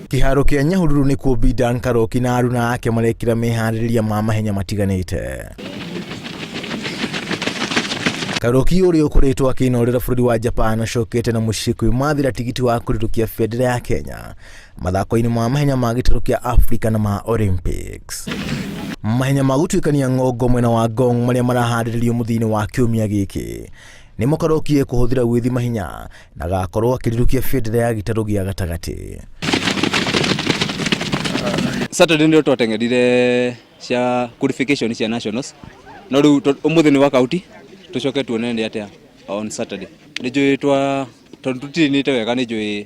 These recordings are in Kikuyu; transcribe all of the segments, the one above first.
Kĩharo kĩa Nyahururu nĩkuo Bidan Karoki na aruna ake marekĩra meharĩrĩria ma mahenya matiganĩte. Karoki ũrĩa ũkoretwo akĩĩnorera bũrũri wa Japan acokete na mũciĩ kwĩmathĩra tigiti wa kũrĩrũkia bendera ya Kenya mathako-inĩ ma mahenya ma gĩtarũ kĩa Africa na ma Olympics. Mahenya ma gũtuĩkania ng'ongo mwena wa Ngong marĩa maraharĩrĩrio mũthia-inĩ wa kiumia gĩkĩ nĩmo Karoki ekũhũthĩra gwĩthima hinya na agakorwo akĩrirũkia bendera ya gĩtarũ gĩa gatagatĩ. Saturday ndio twateng'erire cia qualification cia nationals no rĩu ũmũthĩ nĩ workout tũcoke tuone nĩ atĩa on Saturday. Nĩ njũĩ twa tondũ tũtirinĩte wega nĩ njũĩ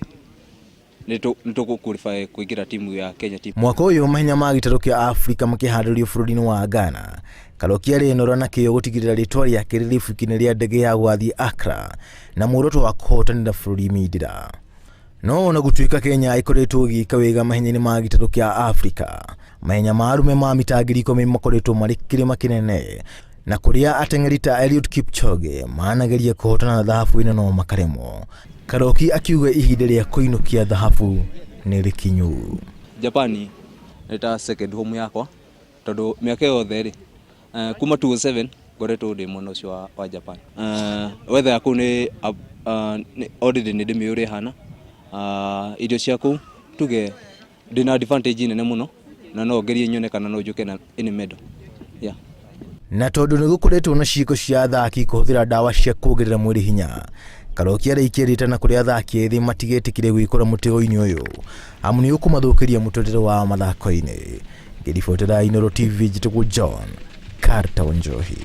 nĩ tũkũ qualify kũingĩra timu ya Kenya team. Mwaka ũyũ mahenya ma gĩtarũ kĩa Afrika makĩharĩrĩrio bũrũri-inĩ wa Ghana. Karoki arĩnora na kĩyo gũtigĩrĩra rĩtwa rĩake rĩrĩ ibuku-inĩ rĩa ndege ya gũgathiĩ Accra na muoroto wa kũhotanĩra bũrũri mindira. No ona gũtuĩka Kenya ĩkoretwo ĩgĩka wega mahenya-inĩ ma gĩtarũ kĩa Afrika, mahenya ma arũme ma mita 10,000 makoretwo marĩ kĩrĩma kĩnene na kũrĩa ateng'eri ta Eliud Kipchoge manageria kũhotana na thahabu ĩno no makaremwo. Karoki akiuga ihinda rĩa kũinũkia thahabu nĩ rĩkinyu. Japan nĩ ta second home yakwa tondũ mĩaka yothe rĩ kuma 2007 ngoretwo ndĩ mwena ũcio wa Japan. Weather ya kũu nĩ already nĩ ndĩmĩũĩ ũrĩa ĩhana, irio cia kũu tuge ndĩna advantage nene mũno na no ngerie nyone kana no njũke na any medal, yeah. Na tondũ nĩ gũkoretwo na ciĩko cia athaki kũhũthĩra ndawa cia kuongerera mwĩrĩ hinya, Karoki araikia rĩtana kũrĩ athaki ethĩ matigetĩkĩre gwĩkora mũtego-inĩ ũyũ amu nĩ ũkũmathũkĩria mũtũrĩre wao mathako-inĩ. Ngĩribotera Inooro TV njĩtagwo John Carter Wanjohi.